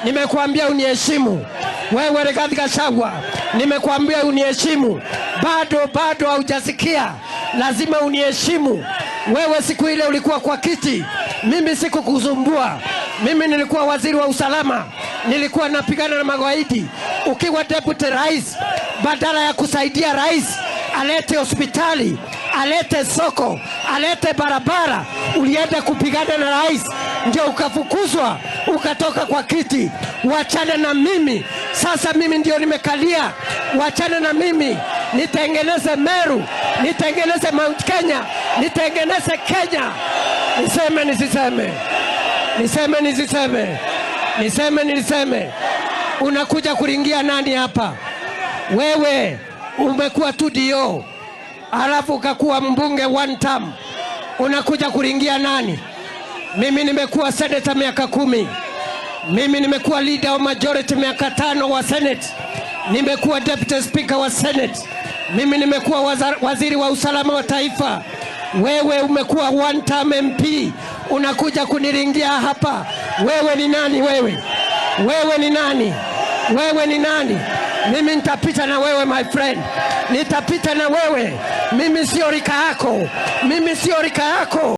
Nimekuambia uniheshimu. Wewe Rigathi Gachagua, nimekuambia uniheshimu. Bado bado haujasikia, lazima uniheshimu. Wewe siku ile ulikuwa kwa kiti, mimi sikukusumbua. Mimi nilikuwa waziri wa usalama, nilikuwa napigana na magaidi. Ukiwa deputy rais, badala ya kusaidia rais alete hospitali, alete soko, alete barabara, ulienda kupigana na rais, ndio ukafukuzwa ukatoka kwa kiti. Wachana na mimi sasa, mimi ndio nimekalia. Wachana na mimi, nitengeneze Meru, nitengeneze Mount Kenya, nitengeneze Kenya. Niseme nisiseme? Niseme nisiseme? Niseme nisiseme? Unakuja kuringia nani hapa? Wewe umekuwa tu DO, halafu ukakuwa mbunge one term, unakuja kuringia nani? Mimi nimekuwa senator miaka 10. Mimi nimekuwa leader wa majority miaka 5 wa Senate. Nimekuwa deputy speaker wa Senate. Mimi nimekuwa waziri wa usalama wa taifa. Wewe umekuwa one term MP, unakuja kuniringia hapa. Wewe ni nani wewe? Wewe ni nani? Wewe ni nani? Mimi nitapita na wewe, my friend, nitapita na wewe. Mimi sio rika yako, mimi sio rika yako.